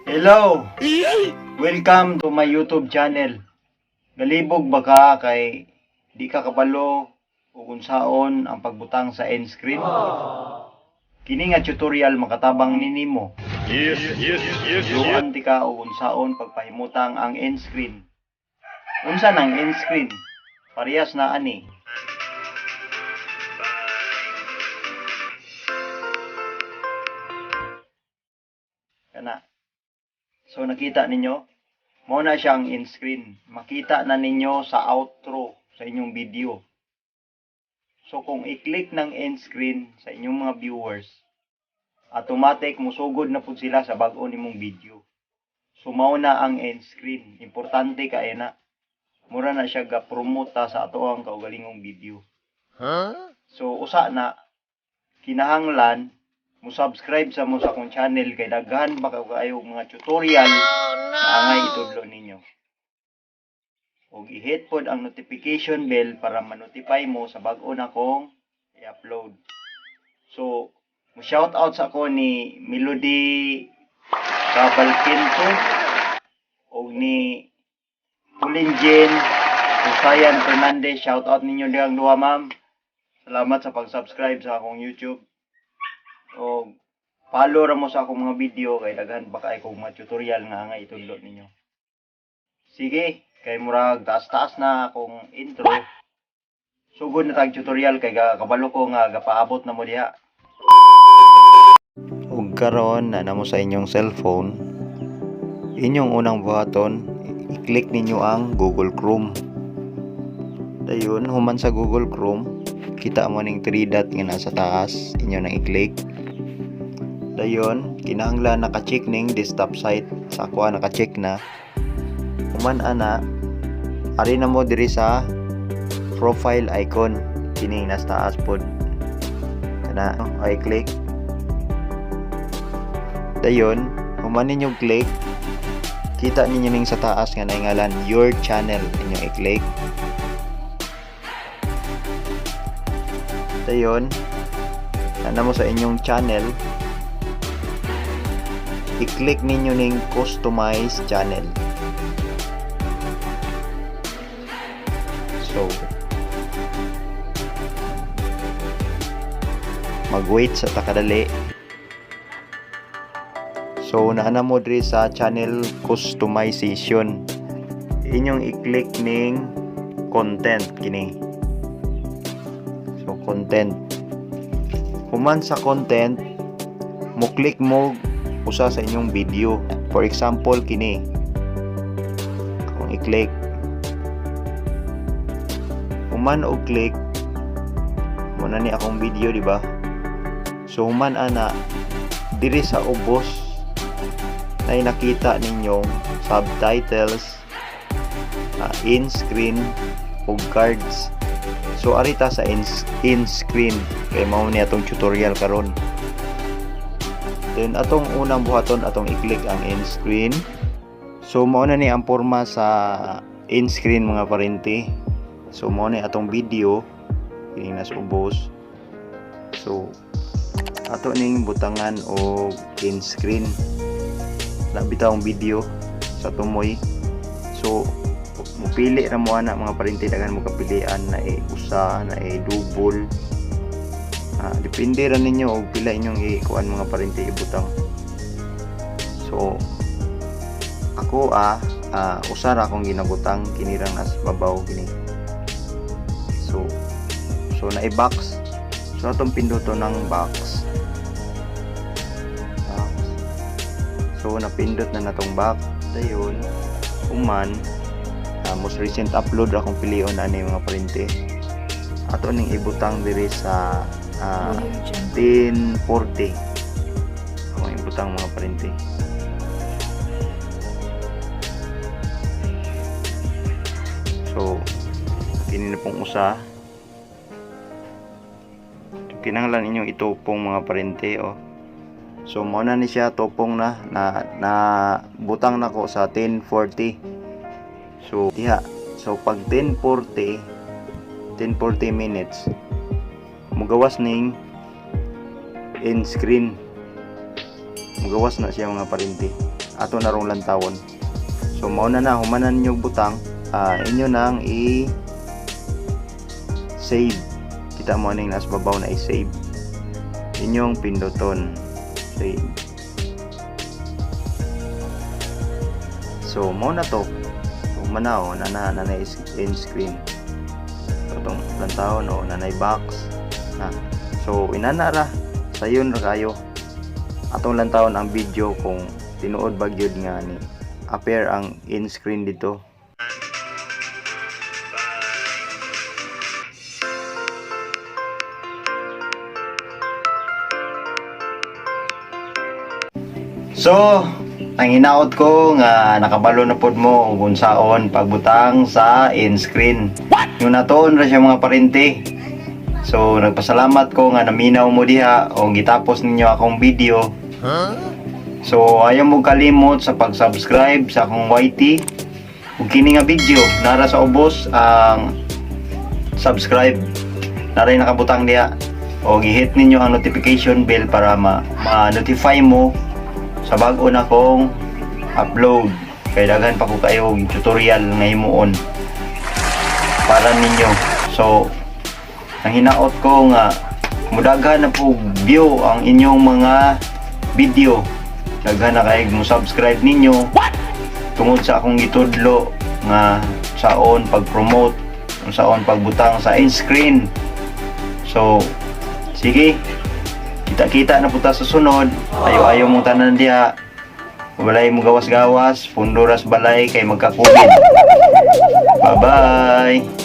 Hello! Welcome to my YouTube channel. Galibog ba ka kay di ka kabalo ug unsaon ang pagbutang sa end screen? Kini nga tutorial makatabang ni nimo. Yes. Luan ti ka og unsaon pagpahimutang ang end screen. Unsa nang end screen? Parehas na ani. Kana. So nakita ninyo, mao na siya ang end screen. Makita na ninyo sa outro sa inyong video. So kung i-click ng end screen sa inyong mga viewers, automatic musugod na pud sila sa bag-o nimong video. So mao na ang end screen. Importante kay na. Mura na siya ga-promote ta sa ato ang kaugalingong video. Huh? So usa na, kinahanglan mo subscribe sa mo sa akong channel kay daghan ba kaayo mga tutorial na angay itudlo ninyo. Ug i-hit pod ang notification bell para ma-notify mo sa bag-o na kong i-upload. So, mo shout out sa ako ni Melody Cabalquinto ug ni Pauline Jane Husayan Fernandez. Shout out ninyo dihang duha, ma'am. Salamat sa pag-subscribe sa akong YouTube. O follow ra mo sa akong mga video kay daghan pa kay kong mga tutorial nga angay itudlo ninyo. Sige, kay murag taas-taas na akong intro. Sugod na tag tutorial kay kabalo ko nga gapaabot na mo diha. Ug karon na namo sa inyong cellphone, inyong unang buhaton, i-click ninyo ang Google Chrome. Dayon, human sa Google Chrome, kita mo ning 3 dot nga nasa taas, inyo nang i-click. Dayon, kinahanglan naka-check ning desktop site. Sa ako naka-check na. Human ana, ari na mo diri sa profile icon kining nasa taas pod. Kana, ay click. Dayon, human ninyo click, kita ninyo ning sa taas nga naingalan "Your Channel", inyong i-click. Dayon, ana mo sa inyong channel, i-click ninyo ning "Customize Channel". So, mag-wait sa takadali. So, naana mo diri sa channel customization. Inyong i-click ning "Content" kini. So, "Content". Human sa "Content", mo click mo usa sa inyong video. For example, kini. Kung i-click. Human og click, mo na ni akong video, di ba? So, human ana, diri sa ubos na nakita ninyong subtitles, in screen ug cards. So arita sa in screen kay mao ni atong tutorial karon. Then atong unang buhaton, atong i-click ang in screen. So mao na ni ang porma sa in screen, mga parente. So mao ni atong video kini nasa ubos. So ato ning butangan og in screen na bitawng video sa tumoy. So mupili ra mo ana, mga parente. Daghan mo kapilian na e usa na e double. Depende ra ninyo og pila inyong ikuan, mga parente, ibutang. So ako usa ra akong ginabutang, kini ra nas babaw kini. So na box. So atong pinduto ng box box. So napindot na natong back. Dayon, human, most recent upload ra akong pilion ani, mga parente. Ato ning ibutang diri sa 1040 akong ibutang, mga parente. So kini na pong usa. So, kinahanglan inyong itupong, mga parente, oh. So mao na ni siya, tupong na na, na butang na ko sa 1040. So diha, so pag 1040, 10:40 minutes, mugawas ning end screen. Mugawas na siya, mga parinti. Ato na rong lantawon. So mao na na, humanan ninyo butang, inyo nang i save. Kita mo aning nasa babaw na i-save. Inyong pinduton. Save. So mao na to. Human na oh, na na end screen. So itong lantawon oh, nanay box. Ha. So inana ra, sayon ra kayo. Atong lantawon ang video kung tinuod ba gyud nga ni appear ang in screen dito. So, ang hinaot ko nga nakabalo na pod mo kung unsaon pagbutang sa end screen. Yung natuon ra siya, mga parente. So, nagpasalamat ko nga naminaw mo diha o gitapos ninyo akong video. So, ayaw mo kalimot sa pag-subscribe sa akong YT. Ug kini nga video, nara sa ubos ang subscribe. Naray nakabutang diha. O gi-hit ninyo ang notification bell para ma-notify mo sa bag-o na kong upload. Kay daghan pa ko kayo og tutorial nga himuon para ninyo. So, ang hinaot ko nga mudaghan na po view ang inyong mga video. Daghan na kay mo subscribe ninyo tungod sa akong gitudlo nga saon pag-promote, saon pagbutang sa end screen. So, sige. Kita-kita na po ta sa sunod. Ayo-ayo mong tanan diha. Walay mo gawas-gawas, pundo ras balay kay magka-COVID. Bye-bye.